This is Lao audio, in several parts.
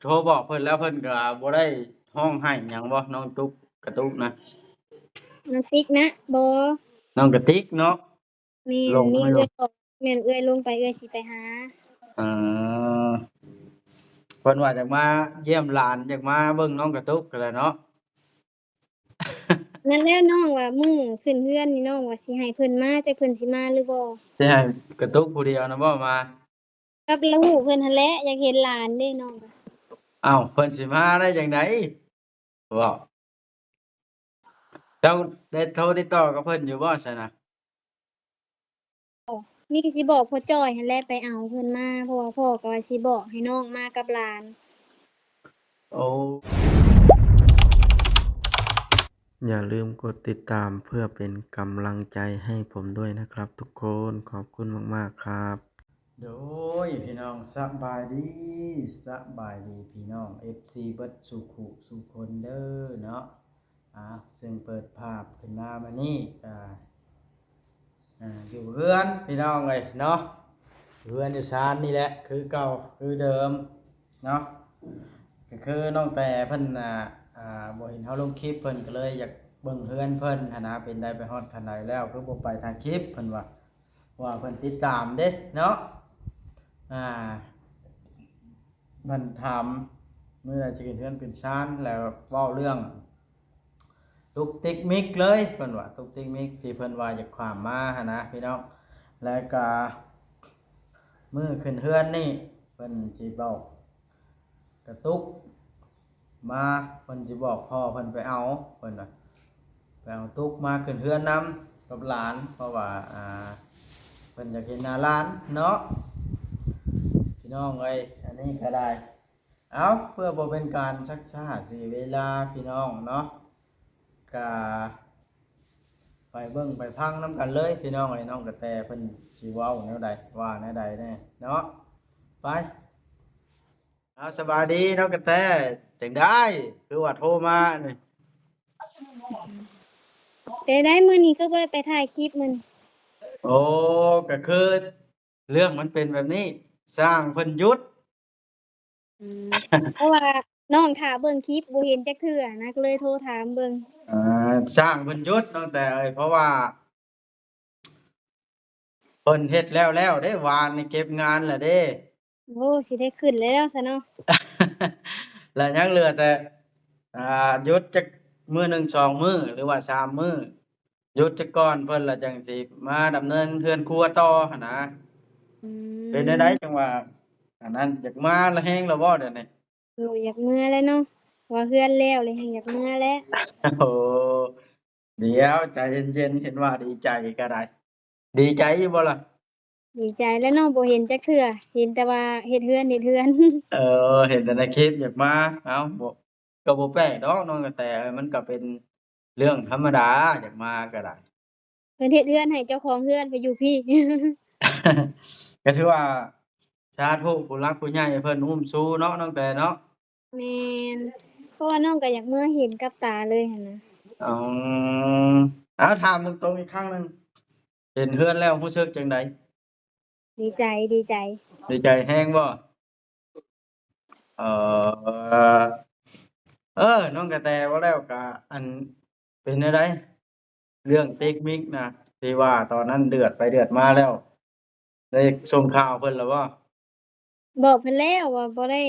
ໂທບອກເພິ່ນແລ້ວ ເພິ່ນກໍບໍ່ໄດ້ຮ້ອງໄຫ້ຫຍັງບໍ່ ນ້ອງຕຸກ ກະຕຸກນະ? ນ້ອງຕິກນະ? ບໍ່. ນ້ອງກະຕິກເນາະ? ແມ່ນ ມີເອື້ອຍບອກ ແມ່ນເອື້ອຍລົງໄປ ເອື້ອຍຊິໄປຫາ. ເອີ ເພິ່ນວ່າຢາກມາຢ້ຽມຫຼານ ຢາກມາເບິ່ງນ້ອງກະຕຸກຫັ້ນແຫຼະເນາະ. ນັ້ນແຫຼະ ນ້ອງວ່າມື້ຂຶ້ນເຮືອນນີ້ ນ້ອງວ່າຊິໃຫ້ເພິ່ນມາ ຈັກເພິ່ນຊິມາຫຼືບໍ່? ຊິໃຫ້ກະຕຸກຜູ້ດຽວນະບໍ່ມາ? ກັບລູກເພິ່ນຫັ້ນແຫຼະ ຢາກເຫັນຫຼານເດ້ນ້ອງ. ເອົ້າ ເພິ່ນຊິມາໄດ້ຈັ່ງໃດ? ເວົ້າ ເຈົ້າໄດ້ໂທຕິດຕໍ່ກັບເພິ່ນຢູ່ບໍ່ຊັ້ນນະ? ມີແຕ່ຊິບອກພໍ່ຈ້ອຍຫັ້ນແຫຼະໄປເອົາເພິ່ນມາ ເພາະວ່າພໍ່ກໍວ່າຊິບອກໃຫ້ນ້ອງມາກັບຫຼານ. ໂອ້ อย่าลืมกดติดตามเพื่อเป็นกำลังใจให้ผมด้วยนะครับทุกคน ขอบคุณมากๆครับ. ໂດຍ ພີ່ນ້ອງ ສະບາຍດີ ສະບາຍດີພີ່ນ້ອງເອັຟຊີເບິດສູ່ຄູ່ສູ່ຄົນເດີເນາະ. ອ່າ ເຊິ່ງເປີດພາບຂຶ້ນມາມື້ນີ້ກະ ອ່າ ຢູ່ເຮືອນພີ່ນ້ອງເອີຍເນາະ ເຮືອນຢູ່ຊານນີ້ແຫຼະ ຄືເກົ່າຄືເດີມເນາະ. ກໍຄືນ້ອງແຕເພິ່ນ ອ່າ ອ່າ ບໍ່ເຫັນເຮົາລົງຄລິບ ເພິ່ນກໍເລີຍຢາກເບິ່ງເຮືອນເພິ່ນຫັ້ນນະ ເປັນໃດໄປຮອດຂັ້ນໃດແລ້ວ ຄືບໍ່ໄປຖ່າຍຄລິບ ເພິ່ນວ່າ ວ່າເພິ່ນຕິດຕາມເດ້ເນາະ. ອ່າ ເພິ່ນຖາມມື້ໃດຊິຂຶ້ນເຮືອນຂຶ້ນຊານ ແລ້ວເວົ້າເລື່ອງຕຸກຕິກມິກເລີຍ ເພິ່ນວ່າຕຸກຕິກມິກ ທີ່ເພິ່ນວ່າຢາກຂ້າມມາຫັ້ນນະພີ່ນ້ອງ. ແລ້ວກະມື້ຂຶ້ນເຮືອນນີ້ ເພິ່ນຊິບອກ ກະຕຸກມາ ເພິ່ນຊິບອກພໍ່ເພິ່ນໄປເອົາ ເພິ່ນວ່າໄປເອົາຕຸກມາຂຶ້ນເຮືອນນຳກັບຫຼານ ເພາະວ່າ ອ່າ ເພິ່ນຢາກເຫັນໜ້າຫຼານເນາະ ພີ່ນ້ອງເອີຍ. ອັນນີ້ກໍໄດ້ ເອົາ ເພື່ອບໍ່ເປັນການຊັກຊ້າເສຍເວລາພີ່ນ້ອງເນາະ ກະໄປເບິ່ງໄປຟັງນຳກັນເລີຍພີ່ນ້ອງເອີຍ ນ້ອງກະແຕເພິ່ນຊິເວົ້າແນວໃດ ວ່າແນວໃດແດ່ເນາະ ໄປ. ເອົາ ສະບາຍດີນ້ອງກະແຕ ຈັ່ງໃດຄືວ່າໂທມານີ້? ເປັນໃດມື້ນີ້ຄືບໍ່ໄດ້ໄປຖ່າຍຄລິບມື້ນີ້? ໂອ້ ກະຄືເລື່ອງມັນເປັນແບບນີ້ ຊ່າງເພິ່ນຢຸດ. ອືມ ເພາະວ່ານ້ອງຖ້າເບິ່ງຄລິບບໍ່ເຫັນຈັກເທື່ອນະ ກໍເລີຍໂທຖາມເບິ່ງ. ອ່າ ຊ່າງເພິ່ນຢຸດນ້ອງແຕເອີຍ ເພາະວ່າ ເພິ່ນເຮັດແລ້ວໆເດ້ ວານນີ້ເກັບງານແລ້ວເດ້. ໂອ້ ຊິໄດ້ຂຶ້ນແລ້ວຊະເນາະ ແລ້ວຍັງເຫຼືອແຕ່ ອ່າ ຢຸດຈັກມື້ໜຶ່ງສອງມື້ ຫຼືວ່າສາມມື້ ຢຸດຈັກກ່ອນເພິ່ນ ແລ້ວຈັ່ງຊິມາດຳເນີນເຮືອນຄົວຕໍ່ຫັ້ນນະ. ອືມ ເປັນແນວໃດຈັ່ງວ່າ ອັນນັ້ນ ຢາກມາແຮງແລ້ວບໍ່ດຽວນີ້? ໂອ້ ຢາກເມືອແລ້ວເນາະ ວ່າເຮືອນແລ້ວແລ້ວແຮງຢາກເມືອແລ້ວ. ໂອ້ ດຽວໃຈເຢັນໆ ເຫັນວ່າດີໃຈກໍໄດ້ ດີໃຈຢູ່ບໍ່ລະ? ດີໃຈແລ້ວເນາະ ບໍ່ເຫັນຈັກເທື່ອ ເຫັນແຕ່ວ່າເຮັດເຮືອນ ເຮັດເຮືອນ. ເອີ ເຫັນແຕ່ໃນຄລິບ ຢາກມາ ເອົ້າ ບໍ່ ກໍບໍ່ແປກດອກນ້ອງກະແຕ ມັນກໍເປັນເລື່ອງທຳມະດາ ຢາກມາກໍໄດ້. ເພິ່ນເຮັດເຮືອນໃຫ້ເຈົ້າຂອງເຮືອນໄປຢູ່ພີ້ ກໍຖືວ່າ ສາທຸ ຜູ້ຫຼັກຜູ້ໃຫຍ່ເພິ່ນອຸ້ມຊູເນາະ ນ້ອງແຕເນາະ. ແມ່ນ ເພາະວ່ານ້ອງກໍຢາກເມືອເຫັນກັບຕາເລີຍຫັ້ນນະ. ອໍ ເອົາ ຖາມຕົງໆອີກຄັ້ງໜຶ່ງ ເຫັນເຮືອນແລ້ວຮູ້ສຶກຈັ່ງໃດ? ດີໃຈ ດີໃຈ. ດີໃຈແຮງບໍ່? ເອີ ເອີ ນ້ອງກະແຕ ເວົ້າແລ້ວກະ ອັນ ເປັນແນວໃດ? ເລື່ອງຕິກມິກນະ ທີ່ວ່າຕອນນັ້ນເດືອດໄປເດືອດມາແລ້ວ ໄດ້ສົ່ງຂ່າວເພິ່ນແລ້ວບໍ່? ບອກເພິ່ນແລ້ວວ່າບໍ່ໄດ້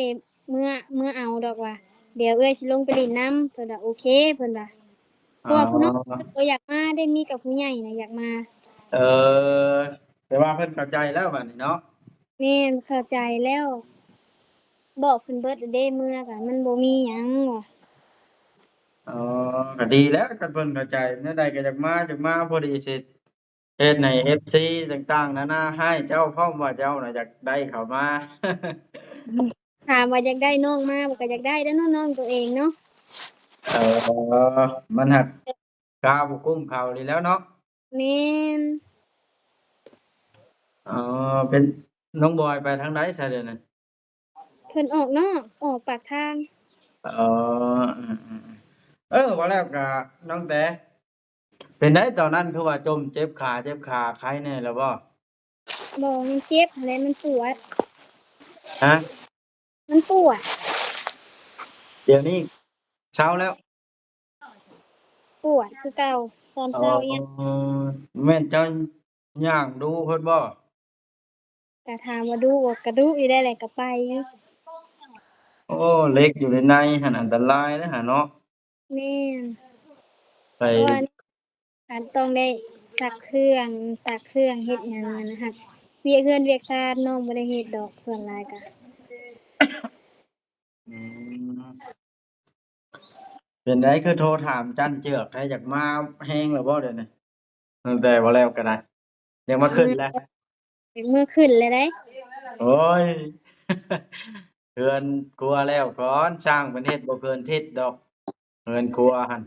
ເມືອ ເມືອເອົາດອກວ່າ ດຽວເອື້ອຍຊິລົງໄປຫຼິ້ນນຳ. ເພິ່ນວ່າໂອເຄ ເພິ່ນວ່າ ເພາະວ່າຜູ້ນ້ອງ ອໍ ບໍ່ຢາກມາເດ້ ມີແຕ່ຜູ້ໃຫຍ່ນະຢາກມາ. ເອີ ແຕ່ວ່າເພິ່ນເຂົ້າໃຈແລ້ວບາດນີ້ເນາະ. ແມ່ນ ເຂົ້າໃຈແລ້ວ ບອກເພິ່ນເບິດແລ້ວເດ້ ເມືອກະມັນບໍ່ມີຫຍັງວ່າ. ອໍ ກະດີແລ້ວ ຄັນເພິ່ນເຂົ້າໃຈ ແນວໃດກໍຢາກມາ ຢາກມາ ພໍດີຊິເຮັດໃຫ້ເອັຟຊີຕ່າງໆນານາຮ້າຍເຈົ້າ ພ້ອມວ່າເຈົ້ານະຢາກໄດ້ເຂົາມາ. ຖາມວ່າຢາກໄດ້ນ້ອງມາບໍ່ ກໍຢາກໄດ້ແລ້ວເນາະ ນ້ອງໂຕເອງເນາະ. ເອີ ມັນຫາກ ຄ່າບໍ່ກຸ້ມເຂົານີ້ແລ້ວເນາະ. ແມ່ນ. ອໍ ເປັນ ນ້ອງບອຍໄປທາງໃດຊະດຽວນີ້? ເພິ່ນອອກນອກ ອອກປາກທາງ. ອໍ ເອີ ເອີ ເອີ ເອີ ວ່າແລ້ວກະນ້ອງແຕ ເປັນໃດຕອນນັ້ນຄືວ່າຈົມເຈັບຂາ ເຈັບຂາ ໄຄແນ່ແລ້ວບໍ່? ບໍ່ ມັນເຈັບຫັ້ນແຫຼະ ມັນປວດ. ຮະ? ມັນປວດ. ດຽວນີ້ເຊົາແລ້ວ? ປວດຄືເກົ່າ ຕອນເຊົ້າອີກ. ອໍ ແມ່ນເຈົ້າຍ່າງດູໂພດບໍ່? ກະຖາມວ່າດຸບໍ່ ກະດຸຢູ່ໄດ໋ແຫຼະ ກະໄປ. ໂອ້ ເຫຼັກຢູ່ໃນໃນຫັ້ນອັນຕະລາຍເດ້ຫັ້ນເນາະ. ແມ່ນ ໄປ ເພາະວ່າອັນຕ້ອງໄດ້ຊັກເຄື່ອງ ຕາກເຄື່ອງ ເຮັດຫຍັງຫັ້ນນະ. ຫາກວຽກເຮືອນວຽກຊານນ້ອງບໍ່ໄດ້ເຮັດດອກ ສ່ວນຫຼາຍກະ. ອືມ ເປັນໃດຄືໂທຖາມຈັນເຈືອກແທ້ ຢາກມາແຮງແລ້ວບໍ່ດຽວນີ້? ຕັ້ງແຕ່ບໍ່ແລ້ວກໍໄດ້ ຢາກມາຂຶ້ນແລ້ວ ຢາກເມືອຂຶ້ນແລ້ວໃດ໋. ໂອ້ຍ ເຮືອນຄົວແລ້ວກ່ອນ ຊ່າງເພິ່ນເຮັດບໍ່ເກີນທິດດອກ ເຮືອນຄົວຫັ້ນ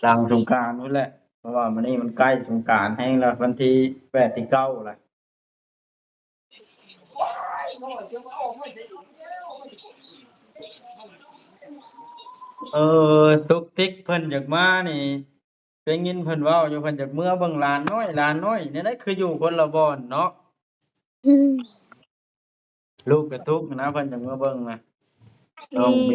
ຫຼັງສົງການພຸ້ນແຫຼະ ເພາະວ່າມື້ນີ້ມັນໃກ້ສົງການແຮງແລ້ວ ວັນທີແປດ ທີເກົ້າແລ້ວ. ເອີ ຕຸກຕິກເພິ່ນຢາກມານີ້ ໄດ້ຍິນເພິ່ນເວົ້າຢູ່ ເພິ່ນຢາກເມືອເບິ່ງຫຼານນ້ອຍ ຫຼານນ້ອຍ ແນວໃດຄືຢູ່ຄົນລະບ່ອນເນາະ. ອືມ ລູກກະທຸກນະ ເພິ່ນຢາກເມືອເບິ່ງນະ. ອືມ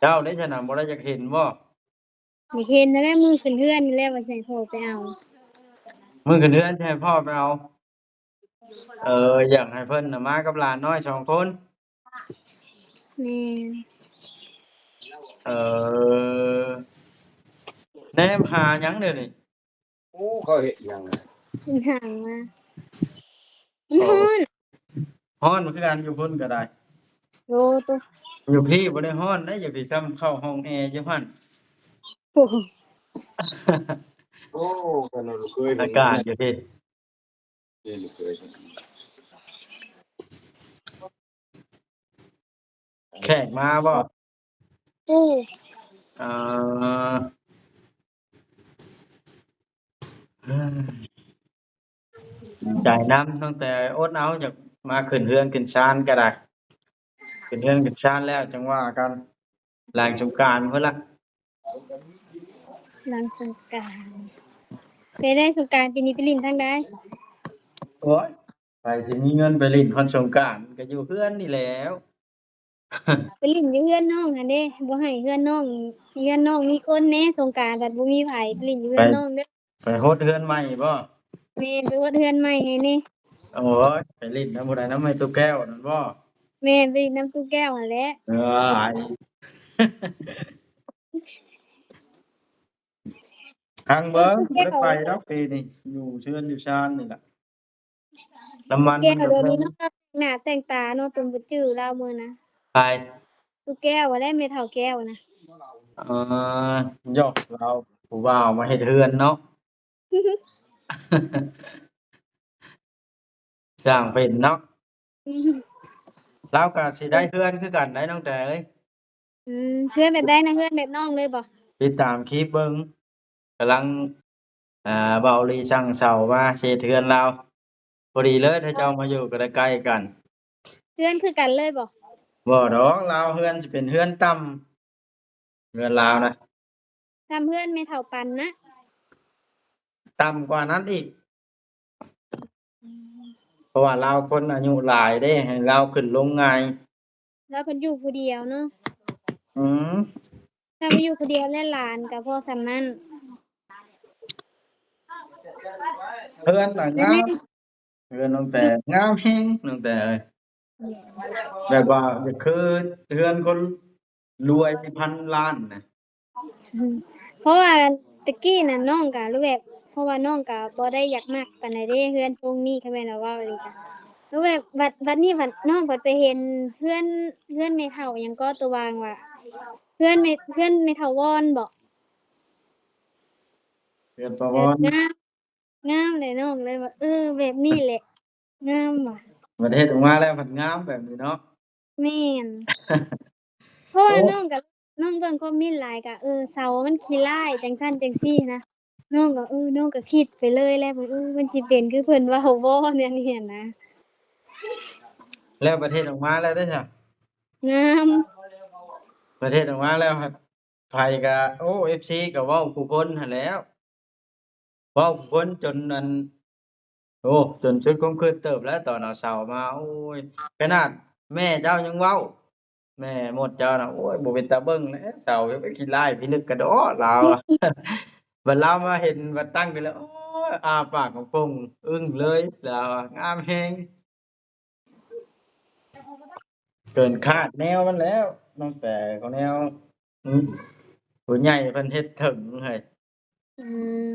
ເຈົ້າເດ້ຊັ້ນນະ ບໍ່ໄດ້ຢາກເຫັນບໍ່? ຢາກເຫັນຫັ້ນແຫຼະ ມື້ຂຶ້ນເຮືອນນີ້ແຫຼະ ວ່າຊິໃຫ້ພໍ່ໄປເອົາ. ມື້ຂຶ້ນເຮືອນຊິໃຫ້ພໍ່ໄປເອົາ. ເອີ ຢາກໃຫ້ເພິ່ນນະມາກັບຫຼານນ້ອຍສອງຄົນ. ແມ່ນ. ເອີ ແນມຫາຫຍັງດຽວນີ້? ໂອ້ ເຂົາເຮັດຫຍັງ? ເພິ່ນຫາງມາ. ມັນ ໂອ້ ຮ້ອນ ຮ້ອນຄືກັນ ຢູ່ພຸ້ນກໍໄດ້. ໂອ້ໂຕ ຢູ່ພີ້ບໍ່ໄດ້ຮ້ອນເດ້ ຢູ່ພີ້ຊ່ຳເຂົ້າຫ້ອງແອຢູ່ຫັ້ນ. ໂອ້ ໂອ້ ຂະໜາດບໍ່ເຄີຍເຫັນ ອາກາດຢູ່ພີ້ ນີ້ບໍ່ເຄີຍເຫັນ. ແຂກມາບໍ່? ໂອ້ ອ່າ ດີໃຈນຳ ຕັ້ງແຕ່ອົດເອົາ ຢາກມາຂຶ້ນເຮືອນຂຶ້ນຊານກໍໄດ້ ຂຶ້ນເຮືອນຂຶ້ນຊານແລ້ວຈັ່ງວ່າກັນ ຫຼັງສົງການພຸ້ນລະ. ຫຼັງສົງການ ເປັນໃດສົງການປີນີ້ໄປຫຼິ້ນທາງໃດ? ໂອ້ຍ ໃຜຊິມີເງິນໄປຫຼິ້ນຮອດສົງການ ກໍຢູ່ເຮືອນນີ້ແຫຼ້ວ. ໄປຫຼິ້ນຢູ່ເຮືອນນ້ອງຫັ້ນເດ້ ບໍ່ໃຫ້ເຮືອນນ້ອງ ເຮືອນນ້ອງມີຄົນແດ່ ສົງການບັດບໍ່ມີໃຜ ໄປຫຼິ້ນຢູ່ເຮືອນ ໄປ ນ້ອງເດີ້. ໄປໂຮດເຮືອນໃໝ່ບໍ່? ແມ່ນ ໄປໂຮດເຮືອນໃໝ່ໃຫ້ແດ່. ໂອ້ຍ ໄປຫຼິ້ນນຳຜູ້ໃດ ນຳແມ່ຕູ້ແກ້ວນັ້ນບໍ່? ແມ່ນ ໄປຫຼິ້ນນຳຕູ້ແກ້ວຫັ້ນແຫຼະ. ເອີຍ ຮັງເບິ່ງ ຕູ້ແກ້ວ ບໍ່ໄດ້ໄປດອກປີນີ້ ຢູ່ເຮືອນຢູ່ຊານນີ້ລະ. ນ້ຳມັນ ແກ້ວ ມັນກໍ ດຽວນີ້ເນາະ ແຕ່ງໜ້າແຕ່ງຕາເນາະ ຈົນບໍ່ຈື່ລາວມື້ນະ. ໃຜ? ຕູ້ແກ້ວຫັ້ນແຫຼະ ແມ່ເຖົ້າແກ້ວນະ. ເອີ ຢອກລາວ ຜູ້ບ່າວມາເຮັດເຮືອນເນາະ. ຊ່າງເປັນເນາະ. ອືມ ລາວກໍຊິໄດ້ເຮືອນຄືກັນໄດ໋ ນ້ອງແຕເອີຍ. ອືມ ເຮືອນແບບໃດນະ? ເຮືອນແບບນ້ອງເລີຍບໍ່? ຕິດຕາມຄລິບເບິ່ງ ກຳລັງ ອ່າ ເບົາຫຼີຊ່າງເສົາມາເຮັດເຮືອນລາວ ພໍດີເລີຍ ຖ້າເຈົ້າມາຢູ່ກໍໄດ້ໃກ້ກັນ. ເຮືອນຄືກັນເລີຍບໍ່? ບໍ່ດອກ ລາວເຮືອນຊິເປັນເຮືອນຕ່ຳ ເຮືອນລາວນະ ສ່ຳເຮືອນແມ່ເຖົ້າປັນນະ. ຕ່ຳກວ່ານັ້ນອີກ. ອືມ ເພາະວ່າລາວຄົນອາຍຸຫຼາຍເດ້ ໃຫ້ລາວຂຶ້ນລົງງ່າຍ. ລາວເພິ່ນຢູ່ຜູ້ດຽວເນາະ. ອືມ ຖ້າວ່າຢູ່ຜູ້ດຽວແລະຫຼານກໍພໍສ່ຳນັ້ນ. ເຮືອນນະງາມ ເຮືອນນ້ອງແຕງາມແຮງ ນ້ອງແຕເອີຍ. ແມ່ນ ແບບວ່າຢາກຄືເຮືອນຄົນລວຍພັນລ້ານນະ. ອືມ ເພາະວ່າແຕ່ກີ້ນັ້ນນ້ອງກະຮູ້ແບບ ເພາະວ່ານ້ອງກະບໍ່ໄດ້ຢາກມັກປານໃດເດ້ ເຮືອນຊົງນີ້ ຄັນແມ່ນວ່າເວົ້າອີ່ຫຼີກະ ຮູ້ແບບ ບັດ ບັດນີ້ບັດນ້ອງບັດໄປເຫັນເຮືອນ ເຮືອນແມ່ເຖົ້າຫຍັງເກາະ ຕົວວ່າງວ່າ ເຮືອນແມ່ ເຮືອນແມ່ເຖົ້າວອນບໍ? ເຮືອນປາວອນ ເອີ ງາມ ງາມເລີຍ ນ້ອງເລີຍວ່າ ເອີ ແບບນີ້ແຫຼະ ງາມວ່າ. ບັດເຮັດອອກມາແລ້ວພັດງາມແບບນີ້ເນາະ. ແມ່ນ ເພາະວ່າ ໂອ້ ນ້ອງກໍ ນ້ອງເບິ່ງຄອມເມັນຫຼາຍກໍ ເອີ ເສົາມັນຂີ້ລ້າຍ ຈັ່ງຊັ້ນຈັ່ງຊີ້ນະ. ນ້ອງກໍ ເອີ ນ້ອງກໍຄິດໄປເລີຍແຫຼະ ເອີ ມັນຊິເປັນຄືເພິ່ນເວົ້າບໍ່ ແນວນີ້ນະ. ແລ້ວບັດເຮັດອອກມາແລ້ວເດ້ຊະ ງາມ. ບັດເຮັດອອກມາແລ້ວ ໃຜກໍ ໂອ້ ເອັຟຊີກໍເວົ້າຄູ່ຄົນຫັ້ນແຫຼ້ວ ເວົ້າຄູ່ຄົນຈົນອັນ ໂອ້ ຈົນສຸດຄວາມຄິດເຕີບແລ້ວ ຕອນເອົາເສົາມາ ໂອ້ຍ ຂະໜາດແມ່ເຈົ້າຍັງເວົ້າ ແມ່ມົດເຈົ້ານະ ໂອ້ຍ ບໍ່ເປັນຕາເບິ່ງແລ້ວ ເສົາ ຂີ້ລ້າຍພິນຶກກະດໍ້ ລາວ ບັດລາວມາເຫັນ ບັດຕັ້ງຂຶ້ນແລ້ວ ໂອ້ຍ ອ້າປາກໂປ່ງ ອຶ້ງເລີຍ ລາວ ງາມແຮງ. ເກີນຄາດແນວມັນແລ້ວ ນ້ອງແຕ ຂອງແນວ ອືມ ຜູ້ໃຫຍ່ເພິ່ນເຮັດເຖິງເຮີ້ຍ. ອືມ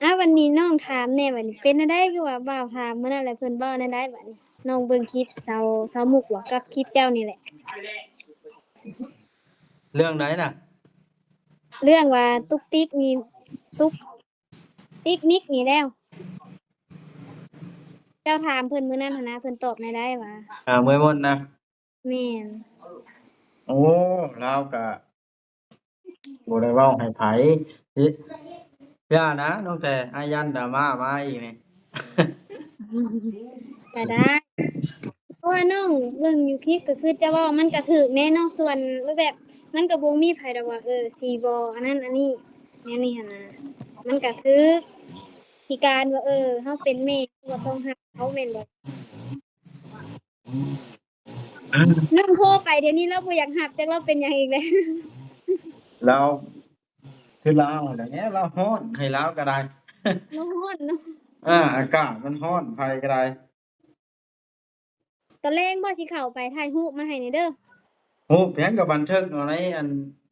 ອາ ວັນນີ້ນ້ອງຖາມແດ່ ບັດນີ້ເປັນແນວໃດ ຄືວ່າບ່າວຖາມມື້ນັ້ນແຫຼະ ເພິ່ນເວົ້າແນວໃດ ບັດນີ້ນ້ອງເບິ່ງຄລິບສາວ ສາວມຸກບໍ ກັບຄລິບເຈົ້ານີ້ແຫຼະ. ເລື່ອງໃດນະ? ເລື່ອງວ່າຕຸກຕິກນີ້ ຕຸກຕິກນິກນີ້ແລ້ວ ເຈົ້າຖາມເພິ່ນມື້ນັ້ນຫັ້ນນະ ເພິ່ນຕອບແນວໃດຫວາ? ອາ ເມື່ອຍມົນນະ? ແມ່ນ. ໂອ້ ລາວກະບໍ່ໄດ້ເວົ້າໃຫ້ໃຜ ຢ່ານະ ນ້ອງແຕ ອາຍັນດຣາມາມາອີກນີ້. ກະໄດ້ ເພາະວ່ານ້ອງເບິ່ງຢູ່ຄລິບ ກະຄືຈະເວົ້າ ມັນກະຖືກແດ່ເນາະ ສ່ວນຮູບແບບ ມັນກະບໍ່ມີໃຜດອກວ່າ ເອີ ຊິບໍ່ອັນນັ້ນອັນນີ້ ແນວນີ້ຫັ້ນນະ ມັນກະຖືກທີ່ການວ່າ ເອີ ເຮົາເປັນແມ່ ເຮົາກໍຕ້ອງຮັກເຂົາ ແມ່ນບໍ່? ນ້ອງໂທໄປດຽວນີ້ລາວບໍ່ຢາກຮັບ ຈັກລາວເປັນຫຍັງອີກແລ້ວ. ລາວ ຄືລາວຫັ້ນແຫຼະ ລາວຮ້ອນ ໃຫ້ລາວກໍໄດ້ ລາວຮ້ອນເນາະ. ອາ ອາກາດມັນຮ້ອນ ໃຜກໍໄດ້. ຕອນແລງບໍ່ ຊິເຂົ້າໄປຖ່າຍຮູບມາໃຫ້ແດ່ເດີ. ຮູບຫຍັງກໍບັນທຶກເອົາໃນອັນ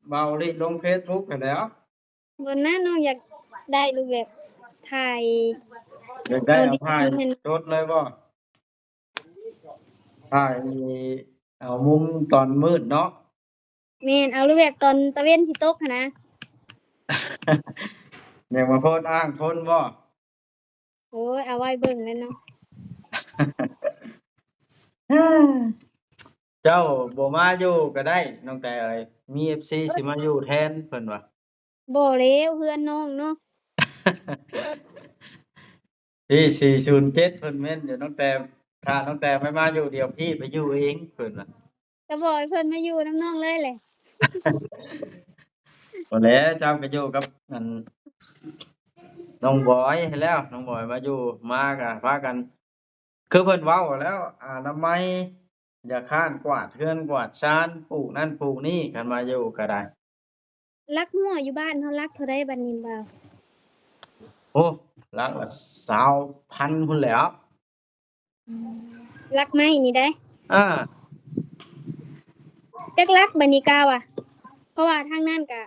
ເບົາລິລົງເຟສບຸກຫັ້ນແຫຼ້ວ. ບໍ່ນະ ນ້ອງຢາກໄດ້ຮູບແບບຖ່າຍ ຢາກໄດ້ເອົາຖ່າຍ ເອົາດີໆ ຈົດເລີຍບໍ່? ຖ່າຍເອົາມຸມຕອນມືດເນາະ. ແມ່ນ ເອົາຮູບແບບຕອນຕາເວັນຊິຕົກຫັ້ນນະ. ຢາກມາໂພສອ້າງຄົນບໍ່? ໂອ້ຍ ເອົາໄວ້ເບິ່ງແລ້ວເນາະ. ເຈົ້າບໍ່ມາຢູ່ກໍໄດ້ ນ້ອງແຕເອີຍ ມີເອັຟຊີຊິມາຢູ່ແທນເພິ່ນວ່າ. ບໍ່ແລ້ວ ເຮືອນນ້ອງເນາະ. ທີ່ສີ່ສູນເຈັດເພິ່ນເມັ້ນຢູ່ ນ້ອງແຕ ຖ້ານ້ອງແຕໄປມາຢູ່ ດຽວພີ່ໄປຢູ່ເອງເພິ່ນວ່າ. ກໍບອກໃຫ້ເພິ່ນມາຢູ່ນຳນ້ອງເລີຍແຫຼະ. ບໍ່ແລ້ວ ເຈົ້າໄປຢູ່ກັບອັນ ນ້ອງບອຍຫັ້ນແລ້ວ ນ້ອງບອຍມາຢູ່ ມາກໍພາກັນ ຄືເພິ່ນເວົ້າແລ້ວ ອະນາໄມ ຢ່າຄ້ານກວາດເຮືອນກວາດຊານ ປູກນັ້ນປູກນີ້ ຄັນມາຢູ່ກໍໄດ້. ລັກຮົ່ວຢູ່ບ້ານເຮົາລັກເທົ່າໃດບັດນີ້ບ່າວ? ໂອ້ ລັກລະຊາວພັນພຸ້ນແຫຼ້ວ. ອືມ ລັກໄມ້ນີ້ໃດ໋. ອາ ຈັກລັກບັດນີ້ກາວະ ເພາະວ່າທາງນັ້ນກະ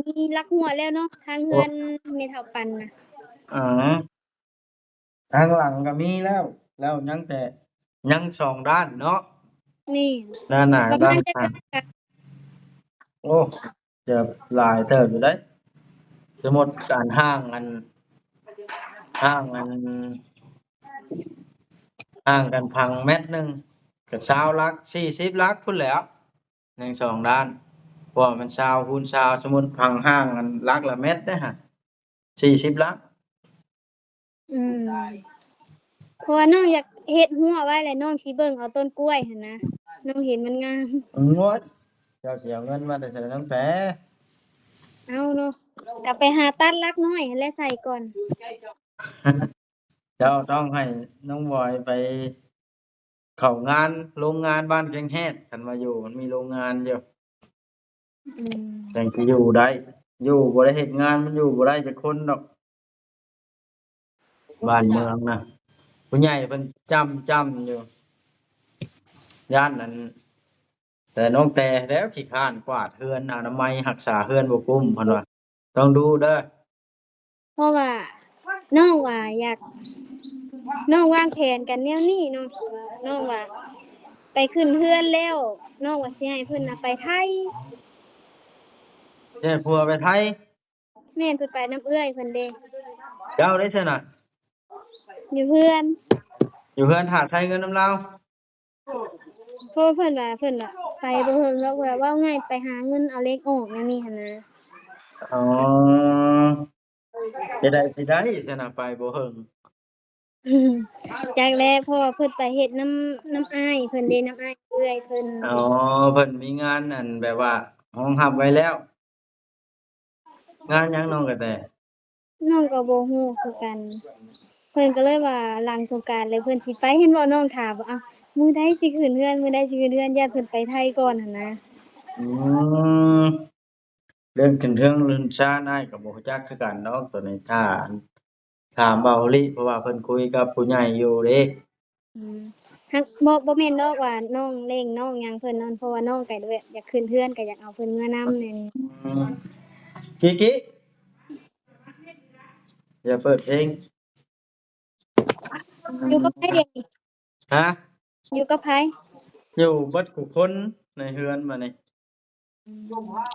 ມີລັກຮົ່ວແລ້ວເນາະ ທາງເຮືອນແມ່ເຖົ້າປັນນະ. ອາ ທາງຫຼັງກໍມີແລ້ວ ແລ້ວຍັງແຕ່ ຍັງສອງດ້ານເນາະ. ນີ້ ດ້ານໜ້າ ປະມານຈັກ ດ້ານຂ້າງ ໂອ້ ເກືອບຫຼາຍເຕີບຢູ່ເດ້. ສົມມຸດການຫ່າງອັນ ຫ່າງອັນ ຫ່າງກັນພັງແມັດໜຶ່ງ ກໍຊາວຫຼັກ ສີ່ສິບຫຼັກພຸ້ນແຫຼ້ວ. ຍັງສອງດ້ານ ເພາະວ່າມັນຊາວຄູນຊາວ ສົມມຸດພັງຫ່າງອັນຫຼັກລະແມັດເດ້ຫັ້ນ ສີ່ສິບຫຼັກ. ອືມ ເພາະວ່ານ້ອງຢາກເຮັດຮົ້ວໄວ້ ແລະ ນ້ອງຊິເບິ່ງເອົາຕົ້ນກ້ວຍຫັ້ນນະ ນ້ອງເຫັນມັນງາມ. ໂອ້ຍ ເຈົ້າຊິເອົາເງິນມາແຕ່ໃສນ້ອງແຕ? ເອົາເນາະ ກໍໄປຫາຕັດຫຼັກນ້ອຍຫັ້ນແຫຼະໃສ່ກ່ອນ. ເຈົ້າຕ້ອງໃຫ້ນ້ອງບອຍໄປເຂົ້າງານໂລງງານບ້ານແກ້ງແຮດ ຄັນວ່າຢູ່ ມັນມີໂລງງານຢູ່. ອືມ ຈັ່ງຊິຢູ່ໄດ້ ຢູ່ບໍ່ໄດ້ເຮັດງານ ມັນຢູ່ບໍ່ໄດ້ຈັກຄົນດອກ ບ້ານເມືອງນະ ຜູ້ໃຫຍ່ເພິ່ນຈ້ຳໆຢູ່ ຢ້ານອັນ ແຕ່ນ້ອງແຕແລ້ວຂີ້ຄ້ານກວາດເຮືອນ ອະນາໄມຮັກສາເຮືອນບໍ່ກຸ້ມ ເພິ່ນວ່າ ຕ້ອງດູເດີ. ເພາະວ່ານ້ອງວ່າຢາກ ນ້ອງວາງແຜນກັນແນວນີ້ ນ້ອງຊິວ່າ ນ້ອງວ່າໄປຂຶ້ນເຮືອນແລ້ວ ນ້ອງວ່າຊິໃຫ້ເພິ່ນນະໄປໄທ. ຊິໃຫ້ຜົວໄປໄທ? ແມ່ນ ເພິ່ນໄປນຳເອື້ອຍເພິ່ນເດ້. ເຈົ້າເດ້ຊັ້ນນະ? ຢູ່ເຮືອນ ຢູ່ເຮືອນຖ້າໃຊ້ເງິນນຳລາວ. ເພາະເພິ່ນວ່າ ເພິ່ນວ່າໄປບໍ່ເຫິງດອກ ເວົ້າງ່າຍໄປຫາເງິນເອົາເລກອອກແນວນີ້ຫັ້ນນະ. ອໍ ຈະໄດ້ ຊິໄດ້ຊັ້ນນະ ໄປບໍ່ເຫິງ. ຈັກແຫຼະ ເພາະວ່າເພິ່ນໄປເຮັດນຳ ນຳອ້າຍເພິ່ນເດ້ ນຳອ້າຍເອື້ອຍເພິ່ນ. ອໍ ເພິ່ນມີງານອັນແບບວ່າຮອງຮັບໄວ້ແລ້ວ. ງານຫຍັງນ້ອງກະແຕ? ນ້ອງກໍບໍ່ຮູ້ຄືກັນ. ເພິ່ນກໍເລີຍວ່າຫຼັງສົງການແລ້ວເພິ່ນຊິໄປ. ເຫັນບໍ່ ນ້ອງຖາມວ່າ ອ້າວ ມື້ໃດຊິຂຶ້ນເຮືອນ ມື້ໃດຊິຂຶ້ນເຮືອນ ຢ້ານເພິ່ນໄປໄທກ່ອນຫັ້ນນະ. ອືມ ເລື່ອງຂຶ້ນເຮືອນເຮືອນຊານ ອ້າຍກໍບໍ່ຮູ້ຈັກຄືກັນດອກໂຕນີ້. ຖ້າ ຖາມເບົາຫຼີ ເພາະວ່າເພິ່ນຄຸຍກັບຜູ້ໃຫຍ່ຢູ່ເດ້. ອືມ ຮັກ ບໍ່ ບໍ່ແມ່ນດອກວ່ານ້ອງເລັ່ງນ້ອງຫຍັງເພິ່ນນັ້ນ ເພາະວ່ານ້ອງກໍແບບຢາກຂຶ້ນເຮືອນ ກໍຢາກເອົາເພິ່ນເມືອນຳແນວນີ້. ອືມ ກິ ກິ ຢ່າເປີດເພງ. ຢູ່ກັບໃຜດຽວນີ້? ຮະ? ຢູ່ກັບໃຜ? ຢູ່ເບິດຄູ່ຄົນໃນເຮືອນບາດນີ້. ອືມ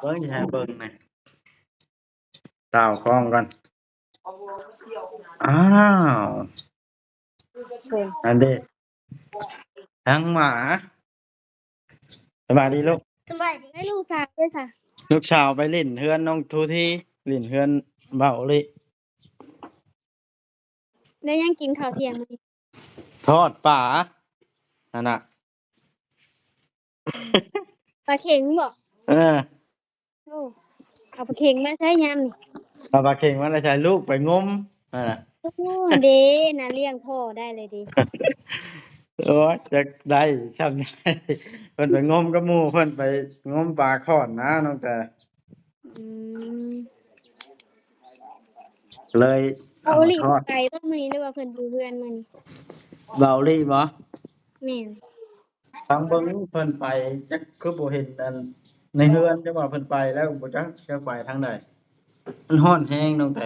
ເບິ່ງ ໃຫ້ເບິ່ງແດ່ ຕາວກ້ອງກ່ອນ. ອ້າວ ເອີ ອັນເດ້ ທັງໝາ. ສະບາຍດີລູກ. ສະບາຍດີ. ໃຫ້ລູກສາວເດ້ຊະ? ລູກສາວໄປຫຼິ້ນເຮືອນນ້ອງທູທີ ຫຼິ້ນເຮືອນເບົາຫຼີ. ໄດ້ຫຍັງກິນເຂົ້າທ່ຽງມື້ນີ້? ທອດປາ ຫັ້ນນະ. ປາເຂັງບໍ? ເອີ. ໂອ້ ເອົາປາເຂັງມາໃຊ້ຍາມນີ້? ເອົາປາເຂັງມາແຕ່ໃສ? ລູກໄປງົມຫັ້ນນະ. ໂອ້ ເດ້ນະ ລ້ຽງພໍ່ໄດ້ເລີຍເດ້. ໂອ້ຍ ຈັກໄດ້ຊ່ຳໃດ ເພິ່ນໄປງົມກັບໝູ່ ເພິ່ນໄປງົມປາຂອນນະນ້ອງແຕ. ອືມ ເລີຍ ເອົາ ເອົາ ເອົາລິ ທອດ ໄປບໍ່ມື້ນີ້ ຫຼືວ່າເພິ່ນຢູ່ເຮືອນມື້ນີ້? ເບົາຫຼີບໍ? ແມ່ນ. ຟັງເບິ່ງເພິ່ນໄປ ຈັກຄືບໍ່ເຫັນອັນໃນເຮືອນ ຈັກວ່າເພິ່ນໄປແລ້ວ ບໍ່ຈັກຈະໄປທາງໃດ. ມັນຮ້ອນແຮງນ້ອງແຕ.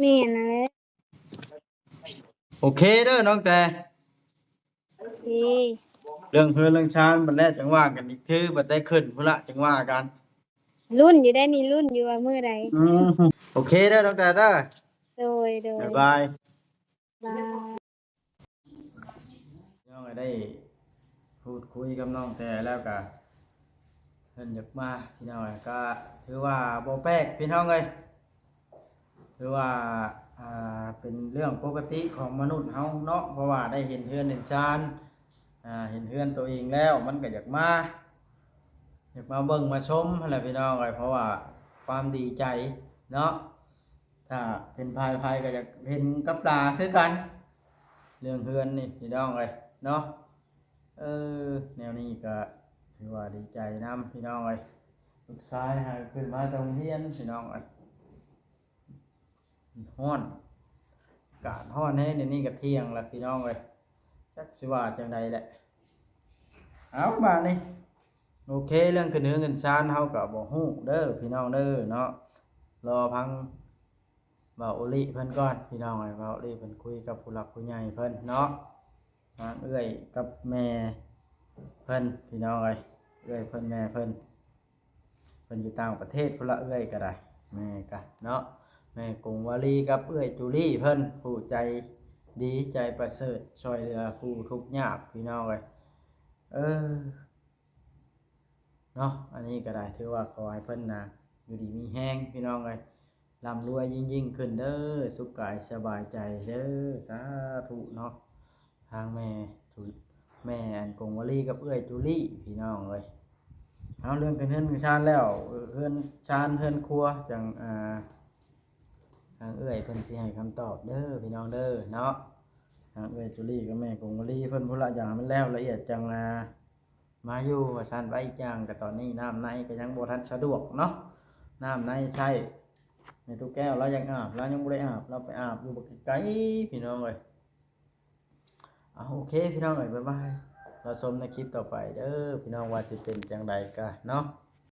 ແມ່ນຫັ້ນແຫຼະ. ໂອເຄເດີນ້ອງແຕ. ໂອເຄ ເລື່ອງເຮືອນເລື່ອງຊານບັດແລ້ວຈັ່ງວ່າກັນອີກເທື່ອ ບັດໄດ້ຂຶ້ນພຸ້ນລະຈັ່ງວ່າກັນ. ລຸ້ນຢູ່ໄດ໋ນີ້ ລຸ້ນຢູ່ວ່າມື້ໃດ. ອືມ ໂອເຄເດີນ້ອງແຕເດີ. ໂດຍ ໂດຍ ບາຍບາຍ ບາຍ. ພີ່ນ້ອງເອີຍ ໄດ້ພູດຄຸຍກັບນ້ອງແຕແລ້ວກະ ເພິ່ນຢາກມາ ພີ່ນ້ອງເອີຍ ກະຖືວ່າບໍ່ແປກ ພີ່ນ້ອງເອີຍ. ຄືວ່າ ອ່າ ເປັນເລື່ອງປົກກະຕິຂອງມະນຸດເຮົາເນາະ ເພາະວ່າໄດ້ເຫັນເຮືອນເຫັນຊານ ອ່າ ເຫັນເຮືອນໂຕເອງແລ້ວ ມັນກໍຢາກມາ ຢາກມາເບິ່ງມາຊົມຫັ້ນແຫຼະ ພີ່ນ້ອງເອີຍ. ເພາະວ່າຄວາມດີໃຈເນາະ ຖ້າເປັນໃຜ ໃຜກໍຢາກເຫັນກັບຕາຄືກັນ ເລື່ອງເຮືອນນີ້ ພີ່ນ້ອງເອີຍເນາະ. ເອີ ແນວນີ້ກໍຖືວ່າດີໃຈນຳ ພີ່ນ້ອງເອີຍ. ລູກຊາຍຫາຂຶ້ນມາແຕ່ໂຮງຮຽນ ພີ່ນ້ອງເອີຍ. ຮ້ອນ ອາກາດຮ້ອນແຮງ ດຽວນີ້ກໍທ່ຽງແລ້ວ ພີ່ນ້ອງເອີຍ. ຈັກຊິວ່າຈັ່ງໃດແຫຼະ. ເອົາ ບາດນີ້ ໂອເຄ ເລື່ອງຂຶ້ນເຮືອນຂຶ້ນຊານເຮົາກໍບໍ່ຮູ້ເດີ ພີ່ນ້ອງເດີເນາະ. ລໍຟັງເບົາໂອລິເພິ່ນກ່ອນ ພີ່ນ້ອງເອີຍ. ເບົາໂອລິເພິ່ນຄຸຍກັບຜູ້ຫຼັກຜູ້ໃຫຍ່ເພິ່ນເນາະ. ທາງເອື້ອຍກັບແມ່ເພິ່ນ ພີ່ນ້ອງເອີຍ ເອື້ອຍເພິ່ນ ແມ່ເພິ່ນ ເພິ່ນຢູ່ຕ່າງປະເທດພຸ້ນລະ ເອື້ອຍກໍໄດ້ ແມ່ກໍເນາະ. ແມ່ກົງວາລີກັບເອື້ອຍຈູລີເພິ່ນ ຜູ້ໃຈດີໃຈປະເສີດ ຊ່ອຍເຫຼືອຜູ້ທຸກຍາກ ພີ່ນ້ອງເອີຍ. ເອີ ເນາະ ອັນນີ້ກໍໄດ້ ຖືວ່າຂໍໃຫ້ເພິ່ນນະ ຢູ່ດີມີແຮງ ພີ່ນ້ອງເອີຍ. ລ່ຳລວຍຍິ່ງໆຂຶ້ນເດີ ສຸກກາຍສະບາຍໃຈເດີ ສາທຸເນາະ. ທາງແມ່ ແມ່ອັນກົງວາລີກັບເອື້ອຍຈູລີ ພີ່ນ້ອງເອີຍ. ເອົາ ເລື່ອງເຮືອນຊານແລ້ວ ເຮືອນຊານເຮືອນຄົວຈັ່ງ ອ່າ ທາງເອື້ອຍເພິ່ນຊິໃຫ້ຄຳຕອບເດີ ພີ່ນ້ອງເດີເນາະ. ທາງເອື້ອຍຈູລີກັບແມ່ກົງວາລີເພິ່ນພຸ້ນລະ ຢ່າງໃຫ້ມັນແລ້ວລະອຽດຈັ່ງ ອ່າ ມາຢູ່ວ່າຊັ້ນ. ວ່າອີກຢ່າງກໍຕອນນີ້ນ້ຳໃນກໍຍັງບໍ່ທັນສະດວກເນາະ ນ້ຳໃນໃຊ້. ແມ່ຕູ້ແກ້ວລາວຢາກອາບ ລາວຍັງບໍ່ໄດ້ອາບ ລາວໄປອາບຢູ່ບັກໄກໆ ພີ່ນ້ອງເອີຍ. ເອົາ ໂອເຄ ພີ່ນ້ອງເອີຍ ບາຍບາຍ ລໍຊົມໃນຄລິບຕໍ່ໄປເດີ ພີ່ນ້ອງ ວ່າຊິເປັນຈັ່ງໃດກະເນາະ.